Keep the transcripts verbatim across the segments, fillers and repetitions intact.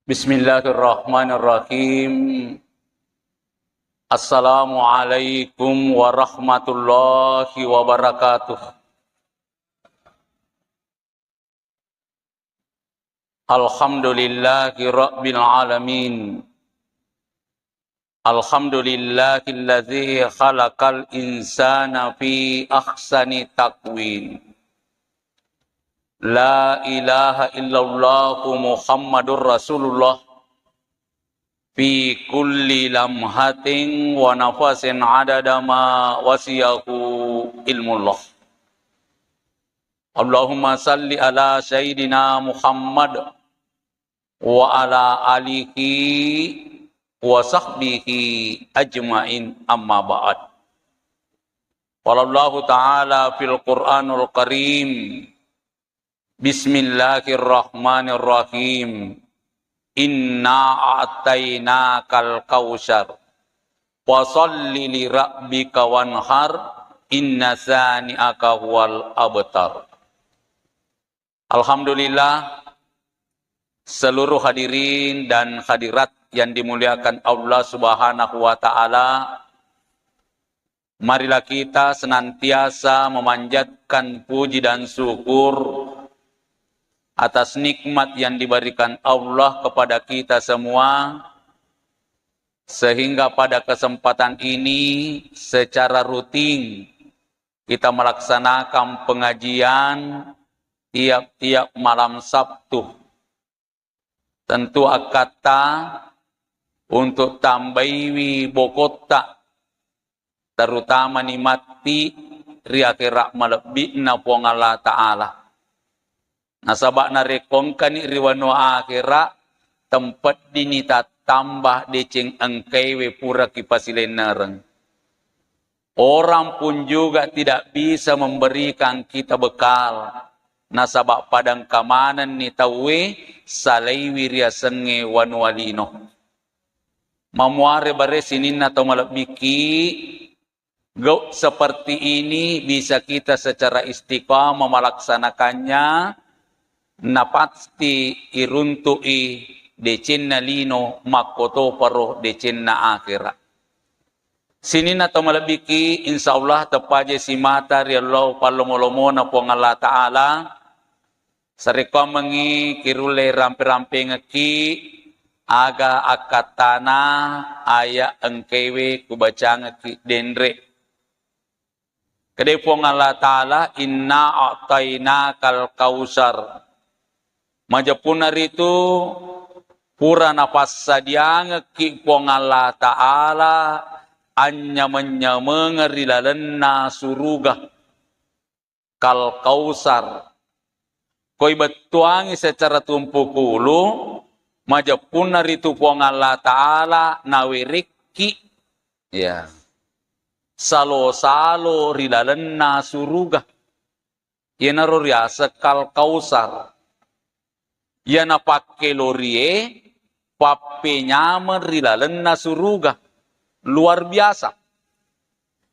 Bismillahirrahmanirrahim. Assalamualaikum warahmatullahi wabarakatuh. Alhamdulillahi rabbil alamin. Alhamdulillahilladzi khalaqal insana fi ahsani taqwim. La ilaha illallah Muhammadur Rasulullah fi kulli lamhatin wa nafasin adada ma wasiyahu ilmullah. Allahumma salli ala Sayyidina Muhammad wa ala alihi wa sahbihi ajmain, amma ba'd. Qala Allahu ta'ala fil Qur'anul Karim, Bismillahirrahmanirrahim. Inna a'tainakal kautsar. Fasalli li rabbika wanhar. Inna sani'aka huwal abtar. Alhamdulillah, seluruh hadirin dan hadirat yang dimuliakan Allah Subhanahu wa Ta'ala, marilah kita senantiasa memanjatkan puji dan syukur atas nikmat yang diberikan Allah kepada kita semua, sehingga pada kesempatan ini secara rutin kita melaksanakan pengajian tiap-tiap malam Sabtu. Tentu akkatta untuk tambaiwi bokotta, terutama ni matti ri akhera malebbi'na Puang Allah Ta'ala. Nasaba narekko engkani ri wanua akhera, tempeddini tattamba deceng engkaiwe pura kipasilennereng. Orang pun juga tidak bisa memberikan kita bekal, nasaba pada engka manenni tauwe salaiwi riasengnge wanua lino. Mamuare bare sininna tau malebbiki, gau seperti ini bisa kita secara istiqamah melaksanakannya, napasti iruntu'i decenna lino, makkotoparo decenna akhera. Sininna tau malebbiki, insya Allah teppaje simata ri allau pallomo-lomona Puang Allah Ta'ala. Sarekkuammengngi kirulle rampe-rampengekki aga akkattana aya engkaiwe kubacangekki denre. Kedai Puang Allah Ta'ala, "Inna a'tainakal kautsar." Majeppunna ritu pura napassadiangekki Puang Allah Ta'ala anyameng-nyamengeng ri lalenna suruga. Kal kautsar. Koi bettuangi secara tumpukulu, majeppunna ritu Puang Allah Ta'ala nawerekki, ya, salo-salo ri lalenna suruga. Iyanaro riaseng kal kautsar. Iyana pakkelorie pappenyameng ri lalenna suruga. Luar biasa.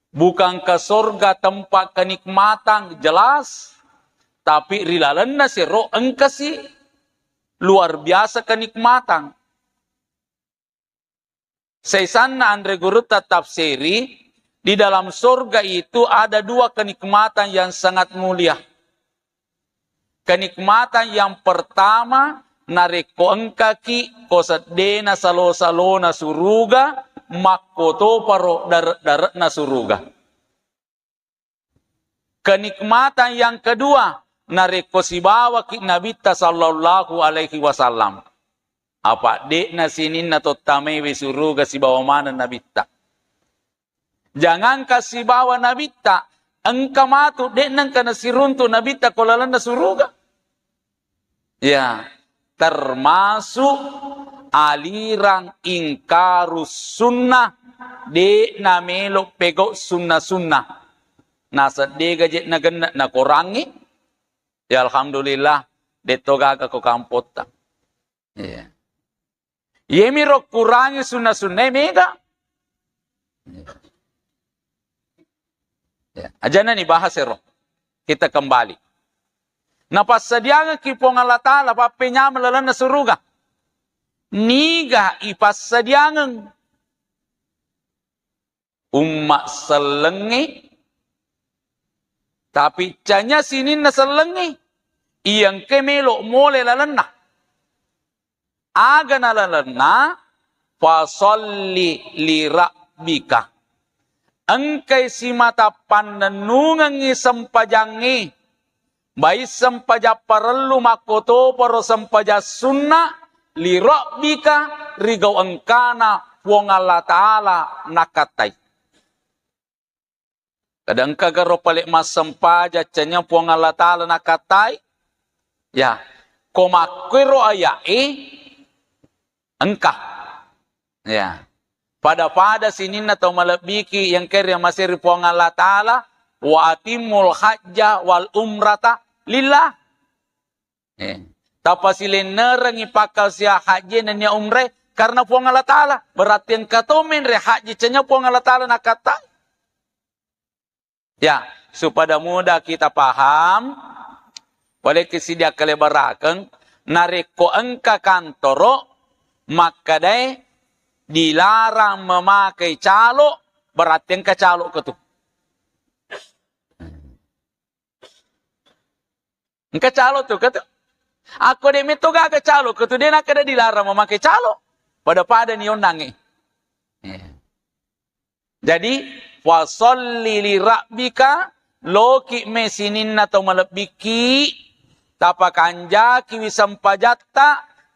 Bukan ke sorga tempat kenikmatan, jelas. Tapi ri lalenna sero engkasi luar biasa kenikmatan. Saisanna anre gurutta tafsiri, di dalam sorga itu ada dua kenikmatan yang sangat mulia. Kenikmatan yang pertama, narekko engkaki ko seddena salo-salona suruga, makkotoparo dare-dare'na suruga. Kenikmatan yang kedua, narekko sibawaki Nabitta sallallahu alaihi wasallam. Apa de'na sininna tottamaiwi suruga sibawa maneng Nabitta. Jangankan sibawa Nabitta, engka matu de'na engka nasiruntu Nabitta ko lalenna suruga. Ya, termasuk aliran ingkarus sunnah, de' namelo pegau sunnah-sunnah. Naseddega je' nagenna nakorangngi, ya alhamdulillah, de' to gaga ko kampotta. Iya. Iyemiro kurangi sunnah-sunnah mega. Ya, ajana ni bahas ero. Kita kembali. Napassadiangekki Puang Allah Ta'ala pappenyameng lalenna suruga. niga ipassadiangeng umma sellengnge, tapi canya sininna sellengnge, iya engke melo mole lalenna. Aga na lalenna, fasalli li rabbika. Engkai simata pannennungengngi sempajangnge, baik sempajang parellu makkotoparo sempajang sunna, li rabbika, ri gau engkana Puang Allah Ta'ala nakkattai. Kadang kagaro pale massempajang, canya Puang Allah Ta'ala nakkattai. Ya, ko makkuero aya'e, engka. Ya. Pada-pada sininna tau malebbiki yang keri maseri Puang Allah Ta'ala, wa atimul hajja wal umrata lillah. Eh. Tapasilennerengngi pakkasiha hajji nennia umre karena Puang Allah Ta'ala. Berarti engka to menre hajji canya Puang Allah Ta'ala nakattai. Ya, supaya mudah kita paham, boleh kesidia kelebarakeng, narekko engka kantoro, makkadae dilarang memakai calo, berarti engka calo ketu. Engka calo tu, kata. Ako de metto gaga calo ketu, de nakkeda dilarang memakai calo. Pada-pada ni onnangnge. Eh. Jadi, fasalli li rabbika, loki me sininna tau malebbiki, tapakanjaki wi sempajatta,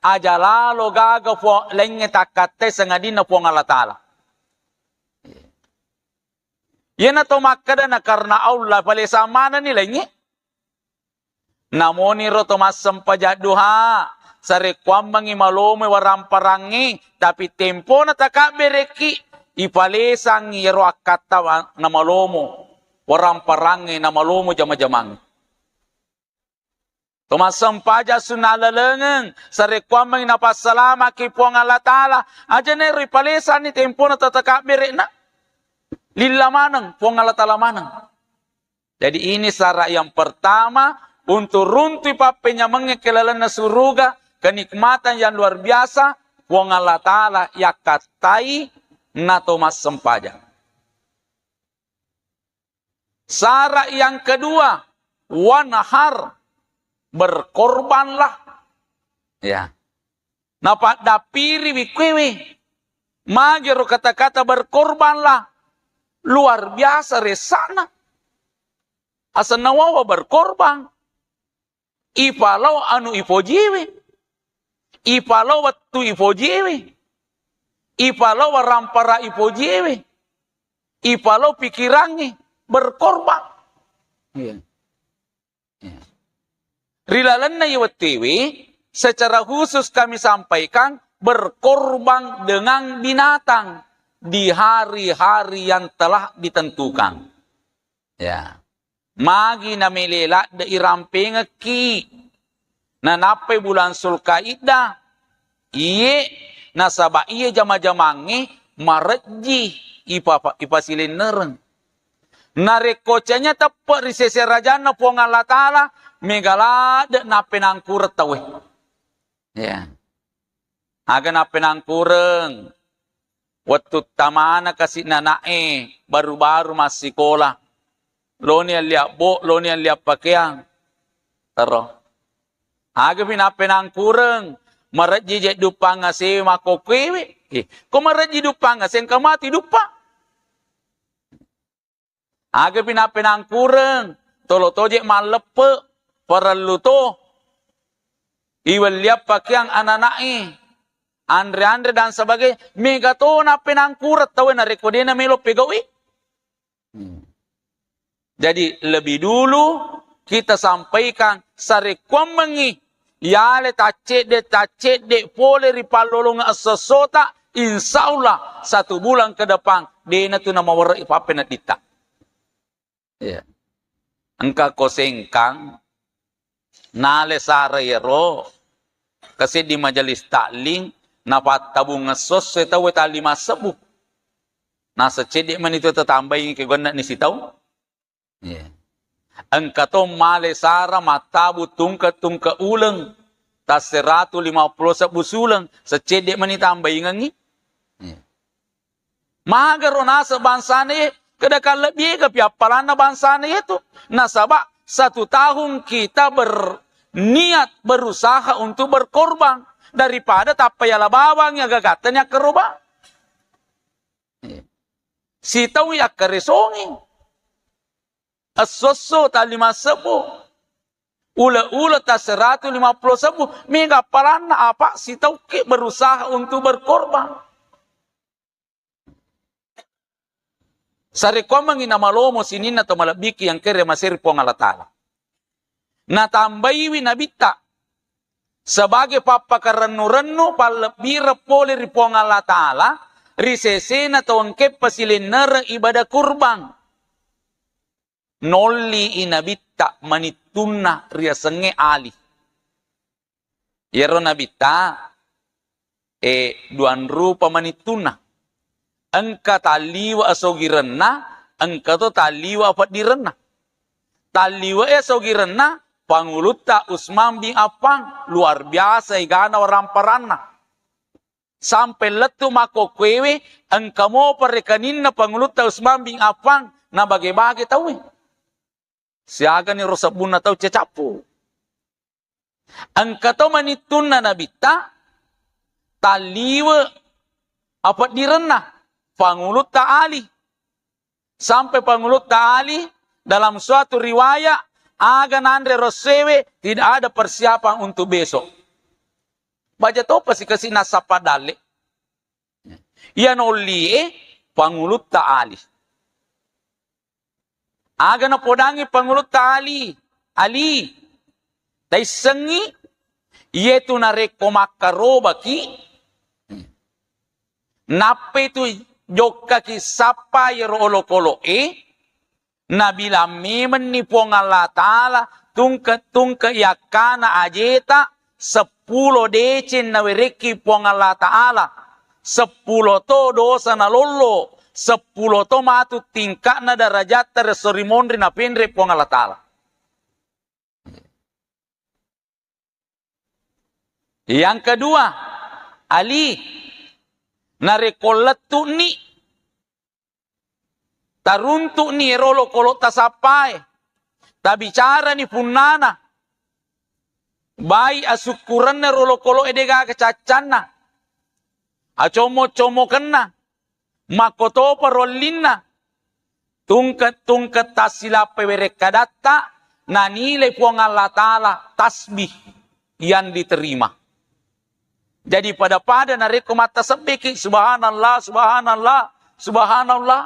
aja lalo gaga fo-, lengnge takkatte sangadinna Puang Allah Ta'ala. Iyana to makkeda na karena Allah, palesa manenni lengnge. Namoniro to massempajang duha, sarekkuammengngi malomoi waramparangnge, tapi tempona takabberekki, ipalesangngi iyaro akkatta wa-, namalomo waramparangnge, namalomo jama-jamangnge. To massempajang sunna lalengeng, sarekkuammengngi napassalamaki Puang Allah Ta'ala, aja nero ipalesanni tempona to takabberekna, lilla maneng, Puang Allah Ta'ala maneng. Jadi ini syarat yang pertama untuk runtuh pappenyamengnge ke lalenna suruga, kenikmatan yang luar biasa, Puang Allah Ta'ala yakkattai nato massempajang. Syarat yang kedua, wanhar, berkorbanlah. Ya. Napaddappiriwi kuewe. Magero kata-kata berkorbanlah. Luar biasa resana. Asenna wawa berkorban. Ipalao anu ipojiwe. Ipalao wettu ipojiwe. Ipalao warampara ipojiwe. Ipalao pikirangnge berkorban. Iya. Ya. Ri lalenna iye wettuewe, secara khusus kami sampaikan berkorban dengan binatang di hari-hari yang telah ditentukan. Ya. Magi namele ladde irampengekki. Nanappai bulan Sulkaidah, iye, nasaba iye jama-jamangnge marejji ipa-, ipasilennereng. Narekko canya teppe ri sese rajanna Puang Allah Ta'ala, mega ladde nappenangkureng tauwe. Ya. Aga nappenangkureng? Wettu tamana kasi nana'e baru-baru massikola. Loni alli abbo, loni alli appakeang. Tero. Aga pi nappenangkureng? Marejji je duppang asewe makkokkoewe. Eh, ko marejji duppang ase engka matu iduppa. Aga pi nappenangkureng, tolo toje malleppe, parellu to iwelliang pakeang anana'e, anre-anre dan sebagainya, mega to nappenangkureng tauwe narekko de namelo pegaui. Hmm. Jadi lebih dulu kita sampaikan sarekkuammengngi yale taccedde-taccedde pole ri pallolongeng esso-essota, insya Allah satu bulan ke depan dena tu namawerre pappenedditta. Iya. Engka ko sengkang, nale sara iyaro, keseddi majelis taklim, napattabung esso-esso tauwe tali massebbu. Naseng cedde mani tu tatambaingi ke gonna ni sitaung. Iya. Engka to male sara mattabu tungke-tungke uleng. tasseratu lima pulo sebbu suleng, secedde' mani tambaingengngi. Iya. Magaro naseng bangsana iye, keda kallebbiega pi appalanna bangsana iyetu. Nasaba satu tahun kita berniat, berusaha untuk berkorban daripada tappa yala bawang ya gagatta ni akkaroba. Iya. Sitaui akkaresongi. Esso-esso tallima sebbu. Ule-ule ta seratu lima pulo sebbu. Mega appalanna apa sitauki berusaha untuk berkorban. Sarekkuammengngi namalomo sininna to malebbiki yang kere maseri Puang Allah Ta'ala. Natambaiwi Nabitta sebagai pappakarennu-rennu pallebbireng pole ri Puang Allah Ta'ala, ri sesena to engke pasilennereng ibadah kurban. Nolli i Nabitta manittunna riasengnge Ali. Iyaro Nabitta, e, duang rupa manittunna. Engka talliwe asogirenna, engka to talliwe apeddirenna. Talliwe e asogirenna, Pangulutta Utsman bin Affan, luar biasa egana waramparanna. Sampai lettu makkokkoewe, engka mopa rekaninna Pangulutta Utsman bin Affan nabage-bage tauwe. Siagani ro sebbunna tau cecappu. Engka to manittunna Nabitta, talliwe apeddirenna, Pangulutta Ali. Sampai Pangulutta Ali, dalam suatu riwayat, aga nanre ro essoewe, tidak ada persiapan untuk besok. Baja topa sikasi nasappa dalle. Iya nollie Pangulutta Ali. Aga napodangi Pangulutta Ali, Ali, taissengngi, iyetu narekko makkarobaki, nappetu jokkaki sappa yero olokolo'e, nabilang memenni Puang Allah Ta'ala, tungke-tungke yakkana ajeta, seppulo deceng nawerekki Puang Allah Ta'ala, seppulo to dosa nalollo, seppulo to matu tingka'na darajatta resso ri monri napenre Puang Allah Ta'ala. Yang kedua, Ali, narekko lettu'ni, taruntu'ni ero olokolo tasappae, tabicarani punnana, bai asukkurenna ero olokolo'e degaga caccanna, acommo-commokenna, makkotopa rollinna, tungke-tungke tassilappai werekkadatta, nanilai Puang Allah Ta'ala tasbih yang diterima. Jadi pada-pada narekko mattasebbeki, subhanallah, subhanallah, subhanallah.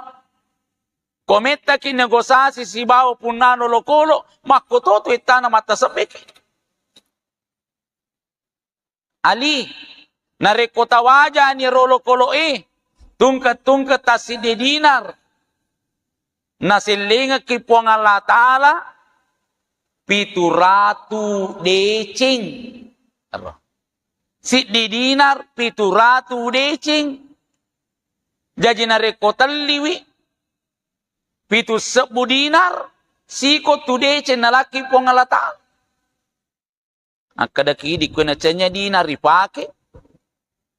Ko mettaki negosiasi sibawa punnana olokolo, makkototu ettana mattasebbeki. Ali, narekko tawajani ero olokolo'e, tungke-tungke tassiddi dinar, nasellengekki Puang Allah Ta'ala pitu ratu deceng. Ero. Siddi dinar pitu ratu deceng. Jaji narekko telliwi pitu sebbu dinar, siko tu deceng nalakki Puang Allah Ta'ala. Akkadaki idi kue nacanya dinar ripake.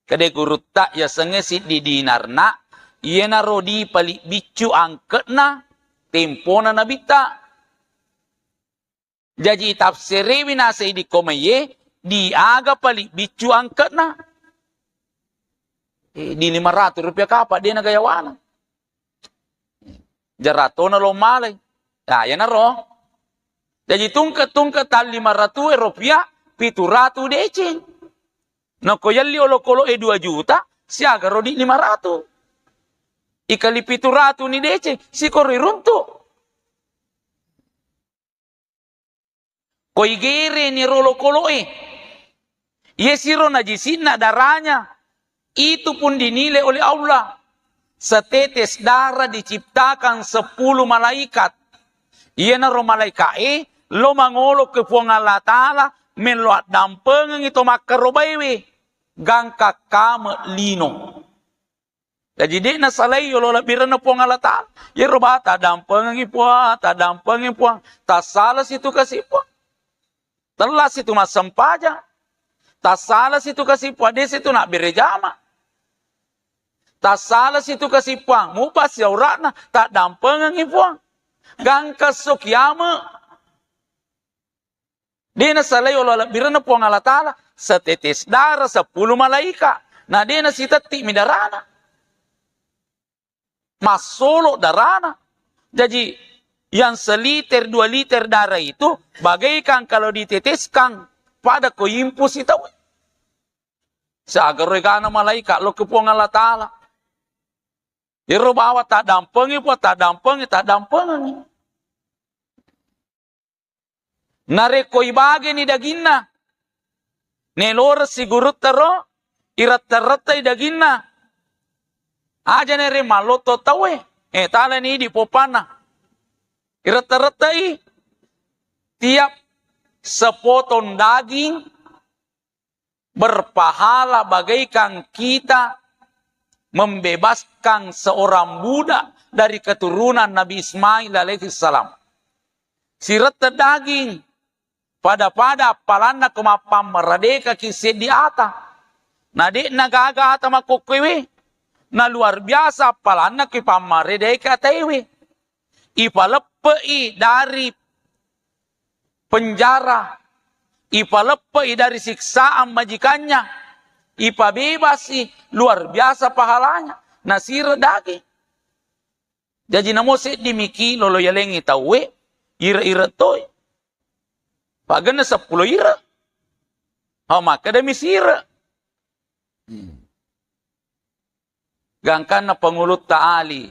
Kade gurutta yasengnge siddi dinar na, iyanaro di pali biccu angke'na tempona nabitta. Jaji tafsirewi naseng idi komaiye, di aga pali biccu angke'na. Eh, di lima ratus rupiah kapa de nagayawana. Jaratona lo malai. Nah, iyanaro. Jaji tungke-tungke tal lima ratus rupiah, pitu ratu deceng. Nako yalli olokolo e dua juta, siaga rodi lima ratus. Ikali pitu ratu ni deceng, sikoro iruntu. Ko igereni ro olokolo'e, iye siro najisinna darahnya, itu pun dinilai oleh Allah. Setetes darah diciptakan sepuluh malaikat. Iyanaro malaika'e lo mangolo ke Puang Allah Ta'ala, mello addampengengi to makkarobaiwe, gangka kame lino. Jaji, de' nasalai yolo labbirenna Puang Allah Ta'ala. Yero ba taddampengengi Puang, taddampengengi Puang. Tassala situ kasi Puang. Tella situ massempajang. Tassala situ kasi Puang, de' situ nabbere jama. Tassala situ kasi Puang, mubba si aura'na, taddampengengngi Puang. Gangka esso kiame. De' nasalai olo alebbirenna Puang Allah Ta'ala, setetes darah sepuluh malaika. Na de' nasitetti mi darana. Massolo darana. Jaji, yang seliter, dua liter darah itu bagaikan kalau diteteskan pada ko infus itu. Siaga ro egana malaika lo ke Puang Allah Ta'ala. Iro bawa taddampengi Puang, taddampengi, taddampengi. Narekko ibageni daginna, neloreng sigurutta ro, iretta-rettai daginna. Aja nere mallotto tauwe, eh, talani di poppanna. Iretta-rettai tiap sepotong daging berpahala bagaikan kita membebaskan seorang budak dari keturunan Nabi Ismail alaihi salam. Sirette daging, pada-pada appalanna ko mappammaradekaki seddi ata. Na de'na gaga ata makkokkoewe, na luar biasa appalanna ki pammaradeka ataewe. Ipaleppe'i dari penjara, ipaleppe'i dari siksaan majikannya, ipabebasi, luar biasa pahalanya. Nasire daging. Jaji namo seddi miki lolo yalengi tauwe, ire-ire toi. Pagenna seppulo ire. Hau makkeda misire. Hmm. Gangkanna pangulutta Ali,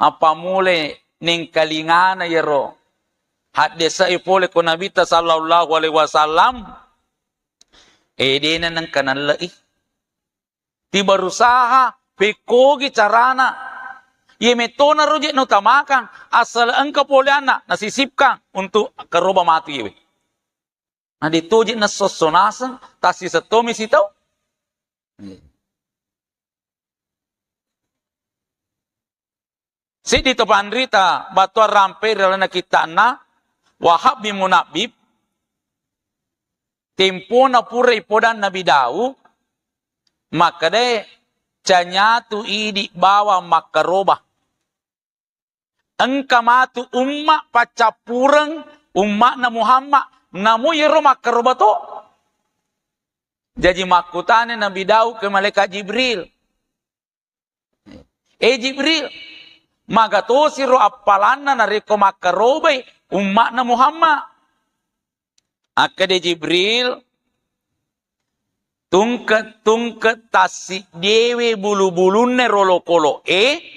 apa mule nengkalingana yero haddese'e pole ko Nabitta sallallahu alaihi wasallam, eh, dena nengka nalle'i. Ti berusaha pekkogi carana. Iye metona roje nautamakan, asal engka pole anak, nasisipkan untuk karoba matu iyewe. Na de toje nassosso naseng, tassisettomi sitau. Siddi to panrita battoa rampe ri lalenna kitta'na Wahab bin Munabbib, tempona pura ipodang Nabi Daud, makkedae, canyatu idi bawang makkaroba. Engka matu umma paccappureng umma'na Muhammad, namo iyaro makkaroba to. Jaji makkutana Nabi Daud ke malaikat Jibril, "Eh Jibril, maga tosiro appalanna narekko makkarobai umma'na Muhammad?" Akkede Jibril, "Tungke-tungke tassiddiewe bulu-bulunna rolo kolo'e,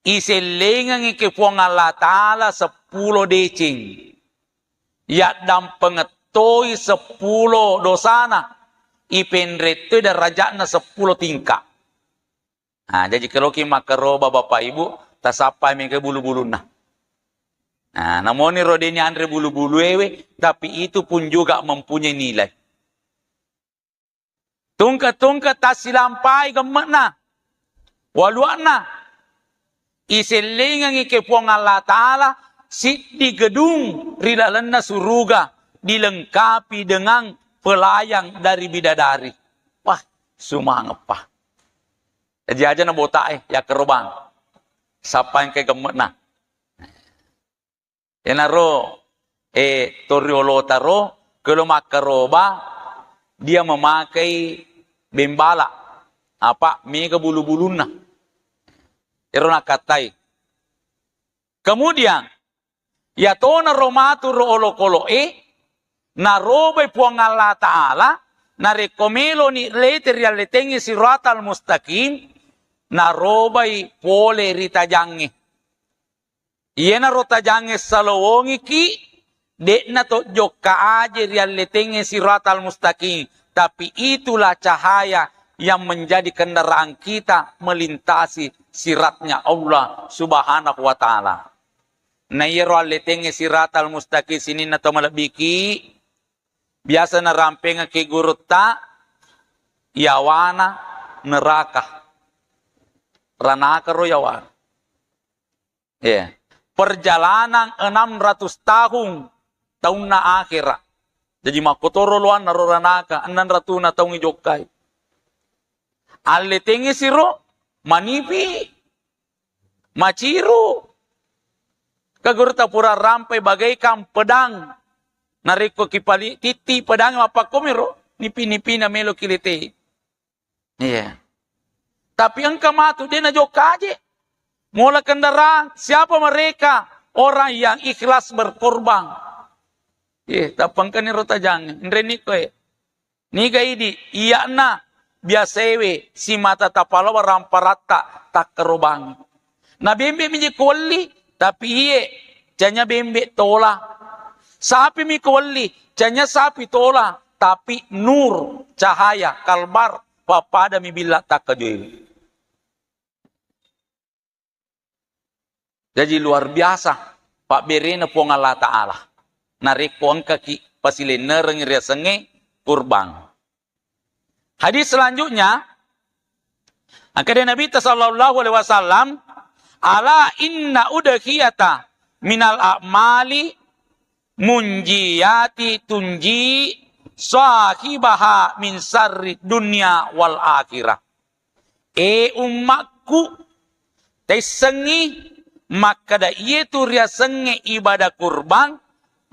isellengengngi ke Puang Allah Ta'ala seppulo deceng. Yaddampengeng toi seppulo dosana, ipenrettoi derajatna seppulo tingka." Nah, jaji keloki makkaroba Bapak Ibu, tasappai mega bulu-bulunna. Nah, namoni ro deni anre bulu-buluewe, tapi itu pun juga mempunyai nilai. Tungke-tungke tassilampai gemme'na, walua'na, isellengengngi ke Puang Allah Ta'ala siddi gedung ri lalenna suruga dilengkapi dengan pelayang dari bidadari. Wah, sumangeppa. Jaji aja na botae, yakkerobang. Sappa engka gemme'na. Enaro, eh, toriolota ro, kelo makkaroba, dia memakai bembala. Apa, mega bulu-bulunna. Ero nakattai. Kemudian, iyatona ro matu ro olokolo'e, narobai Puang Allah Ta'ala, narekko meloni lete ri alletengnge siratal mustaqim, narobai pole ri tajangnge. Iyanaro tajangnge salowongiki, de'na to jokka aje ri alletengnge siratal mustaqim, tapi itulah cahaya yang menjadi kendaraan kita melintasi siratnya Allah Subhanahu wa Ta'ala. Na iyaro alletengnge siratal mustaqim sininna to malebbiki, biasa narampengekki gurutta, yawana neraka. Ranaka ro yawana. Iya. Perjalanan enam ratus tahun, taunna akhera. Jaji makkotoro loanna ro ranaka, enneng ratuna taung ijokkai. Alle tengngi siro, manipi, maciru. Kagurta pura rampai bagaikan pedang. Narekko kipali titti pedang mappakkomiro, nipi-nipina melo kiletei. Iya. Tapi engka matu de najokka aje. Mola kendaraan, siapa mereka? Orang yang ikhlas berkorban. Iya, tappengkani ro tajangnge. Nreni koe. Niga idi, iya'na biasaewe simata tapalawa ramparatta takkarobangi. Na bembe mi je kuwelli, tapi iye canya bembe tola. Sapi mi kuwelli, canya sapi tola, tapi nur, cahaya, kalbar, pappada mi billa takkajoewe. Jaji luar biasa pabberena Puang Allah Ta'ala. Narekko engkaki pasilennereng riasengnge kurban. Hadis selanjutnya, akkeda Nabi sallallahu alaihi wasallam, "Ala inna udhiyata minal a'mali munjiyati tunji sahibaha min sarri dunya wal akhirah." E ummakku, taissengngi makkeda iyetu riasengnge ibadah kurban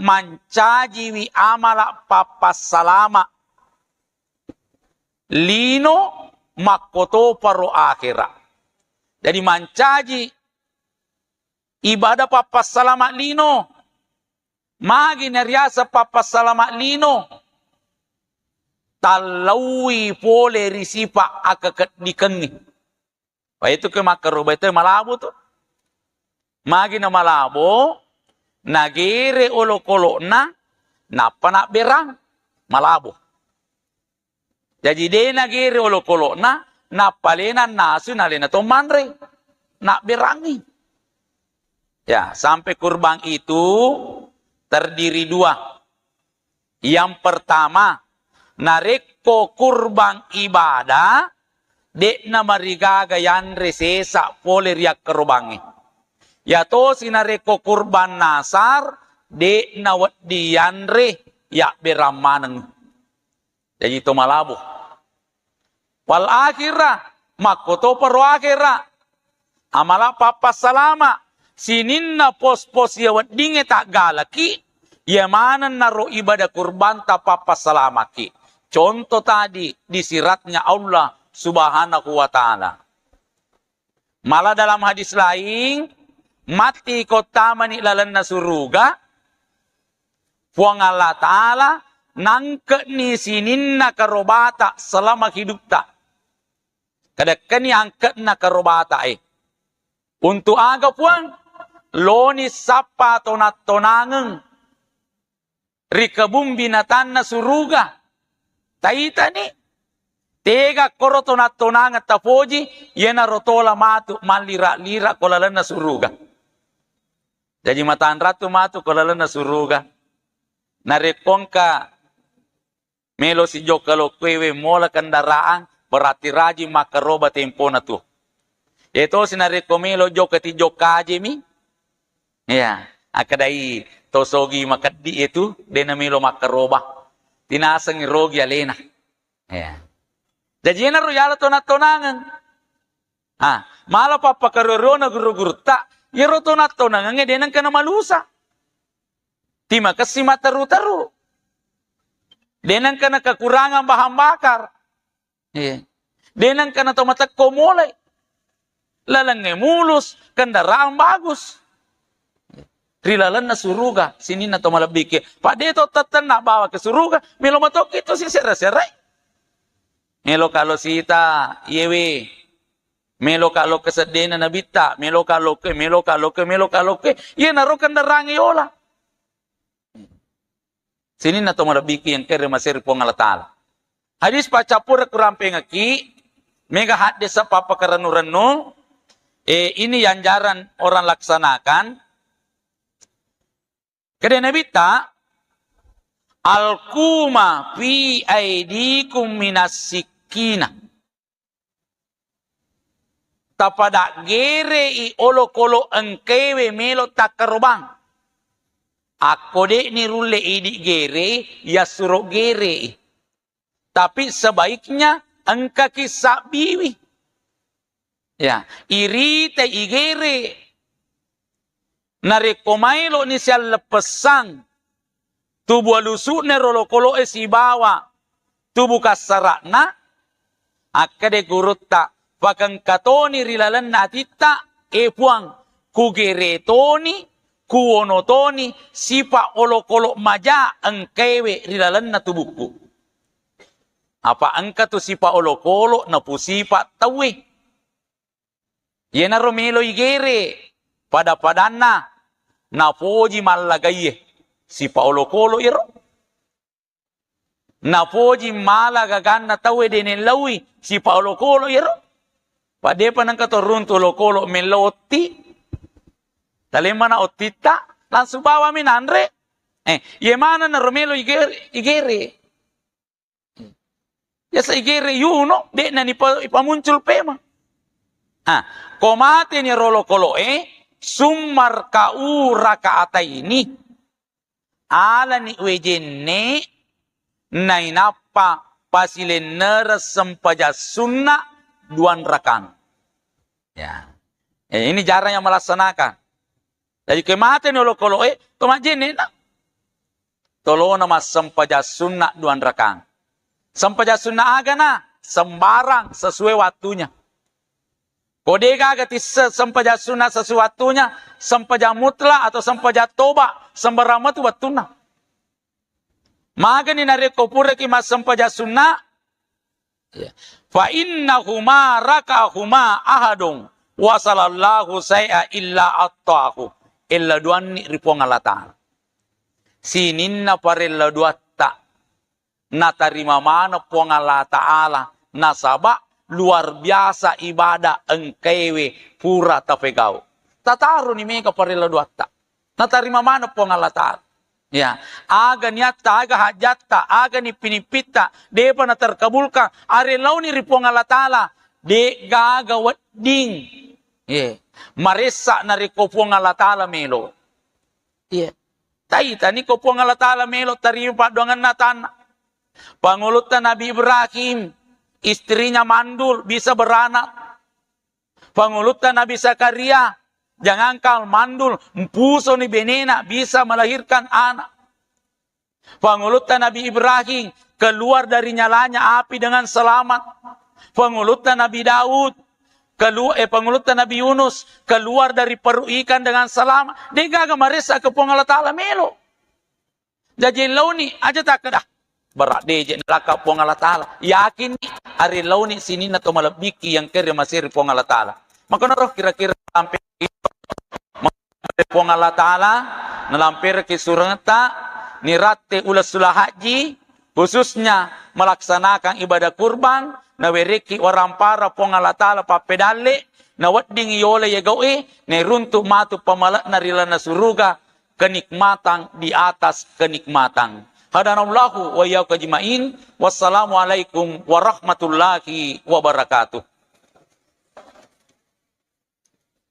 mancajiwi amala pappassalama lino makkotoparo akhera. Jadi mancaji ibadah pappassalama lino. Magi nariaseng pappassalama lino? Tallaui pole ri sipa akekeddikengngi. Wah, itu ke makkaroba itu malabo tu. Magi na malabo, nagere olokolo'na, nappa nabberang. Malabo. Jaji de nagere olokolo'na, nappa alena nasu, nalena to manre. Nabberangi. Ya, sampai kurban itu terdiri dua. Yang pertama, narekko kurban ibadah, de'na marigaga yanre sesa pole ri akkarobangnge. Yatosi narekko kurban nasar, de'na wedding yanre yabberang maneng. Jaji to malabo. Wal akhirah, makkotoparo akhera. Amala pappassalama, sininna pos-pos iya weddingnge taggalaki, iya manennaro ibadah kurbanta pappassalamaki. Contoh tadi, disiratnya Allah Subhanahu wa Ta'ala. Malah dalam hadis laing, matti ko tamani lalenna suruga, Puang Allah Ta'ala nangke'ni sininna karobata selama hidupta. Kadekkani angke'na karobata e. Untuk aga, Puang? Loni sappa tonat-tonangeng ri kebun binatanna suruga. Taitani, tega koro tonat-tonangeng tapoji, iyanaro tola matu mallira-lira ko lalenna suruga. Jaji matanratu matu ko lalenna suruga. Narekko engka melo sijokka lokkoewe mola kendaraan, berarti rajin makkaroba tempona tu. Etosi narekko melo jokka tijokka ajemi. Iya, akkedai to sogi makeddi etu, dena melo makkaroba. Tinasengi rogi alena. Iya. Jaji enaro yala tonat-tonangeng. Ah, mala pappakarorona guru-gurutta, yero tonat-tonangengnge denengka namalusa. Timakessi matteru-teru. Denengka nakakurangang bahan bakar. Iya. Denengka nato matekko mulai. Lalengnge mulus, kendaraan bagus. Ri lalenna suruga, sininna to malebbikke. Padde to tettenna bawa ke suruga, melo matokki to sisera-serai. Melo kalo sita, iyewe. Melo kalo keseddena nabitta, melo kalo ke, melo kalo ke, melo kalo ke. Iyanaro kendaraan yola. Sininna to malebbiki yang kere maseri Puang Allah Ta'ala. Hadis paccappureng kurampengekki, mega haddesa pappakarennu-rennu, eh, ini yang jarang orang laksanakan. Kede Nabitta, "Alkuma fi aidikum minas sikkina." Tapadaggerei olokolo engkewe melo takkarobang. Akko de'ni rulle idi' gere, yassuro gere. Tapi sebaiknya engkaki sabbiwi. Ya, irita igere. Narekko maeloni sialleppessang tubu alusu'na ro olokolo'e sibawa tubu kassara'na, akkeda gurutta, pakengka toni ri lalenna atitta, e Puang, kugere toni, kuwono toni, sipa olokolo maja engkaewe ri lalenna tubukku. Apa engka tu sipa olokolo napusipa tauwe. Iyanaro melo igere, pada-padanna napoji mallagaie sipa olokolo iyaro. Napoji mala gaganna tauwe de' nellaui sipa olokolo iyaro. Pa de'pa nengka to runtu olokolo mello otti. Talemmana ottitta, langsung bawami nanre. Eh, iye maneng naro melo igere, igere. Biasa igere yuno, de'na nipa-, ipamuncul pema. Ah, ko mateni ro olokolo'e, summarka'u raka'ataini. Alani wejenne, nainappa pasilennereng sempajang sunna duanrakang. Ya. Eh, ini jarang yang melaksanakan. Jadi, ke mateni olokolo'e, to majjenne'na. Tolona massempajang sunna duanrakang. Sempajang sunna agana? Sembarang, sesuai waktunya. Ko de'gaga tisse sempajang sunna sesuai waktunya, sempajang mutlak atau sempajang toba, sembarang matu wattunna. Magani narekko puraki massempajang sunna, ya. Fa innahuma raka'ahuma ahadun wa salallahu syai'a illa a'tahu. Ella duanni ri Puang Allah Ta'ala. Sininna parella duatta natarima maneng Puang Allah Ta'ala, nasaba luar biasa ibadah engkaewe pura tapegau. Tataroni mega parella duatta. Natarima maneng Puang Allah Ta'ala. Ya, aga niatta, aga hajjatta, aga nippi-nippitta, de'pa naterkabulkan, arellauni ri Puang Allah Ta'ala, de'gaga wedding. Ye, maressa narekko Puang Allah Ta'ala melo. Iya. Taitani ko Puang Allah Ta'ala melo tarima paddoangenna atanna. Pangulutta Nabi Ibrahim, istrinya mandul, bisa beranak. Pangulutta Nabi Zakaria, jangankan mandul, mpusoni benena, bisa melahirkan anak. Pangulutta Nabi Ibrahim, keluar dari nyalanya api dengan selamat. Pangulutta Nabi Daud, kelu-, eh, pangulutta Nabi Yunus, keluar dari perut ikan dengan selamat. De'gaga maressa ke Puang Allah Ta'ala melo. Jaji launi aja takkeda, "Berat de je nalaka Puang Allah Ta'ala." Yakinni, ari launi sininna to malebbiki yang kere masiri Puang Allah Ta'ala. Makonaro kira-kira sampai Puang Allah Ta'ala, nalampereki surengta, niratte uleng sula haji, khususnya melaksanakan ibadah kurban, nawereki warampara Puang Allah Ta'ala pappedalle, nawedding yole yegaue, nairuntu matu pamale'na ri lalenna suruga, kenikmatan di atas kenikmatan. Hadanallahu wa iyyakum ajmain. Wassalamualaikum warahmatullahi wabarakatuh.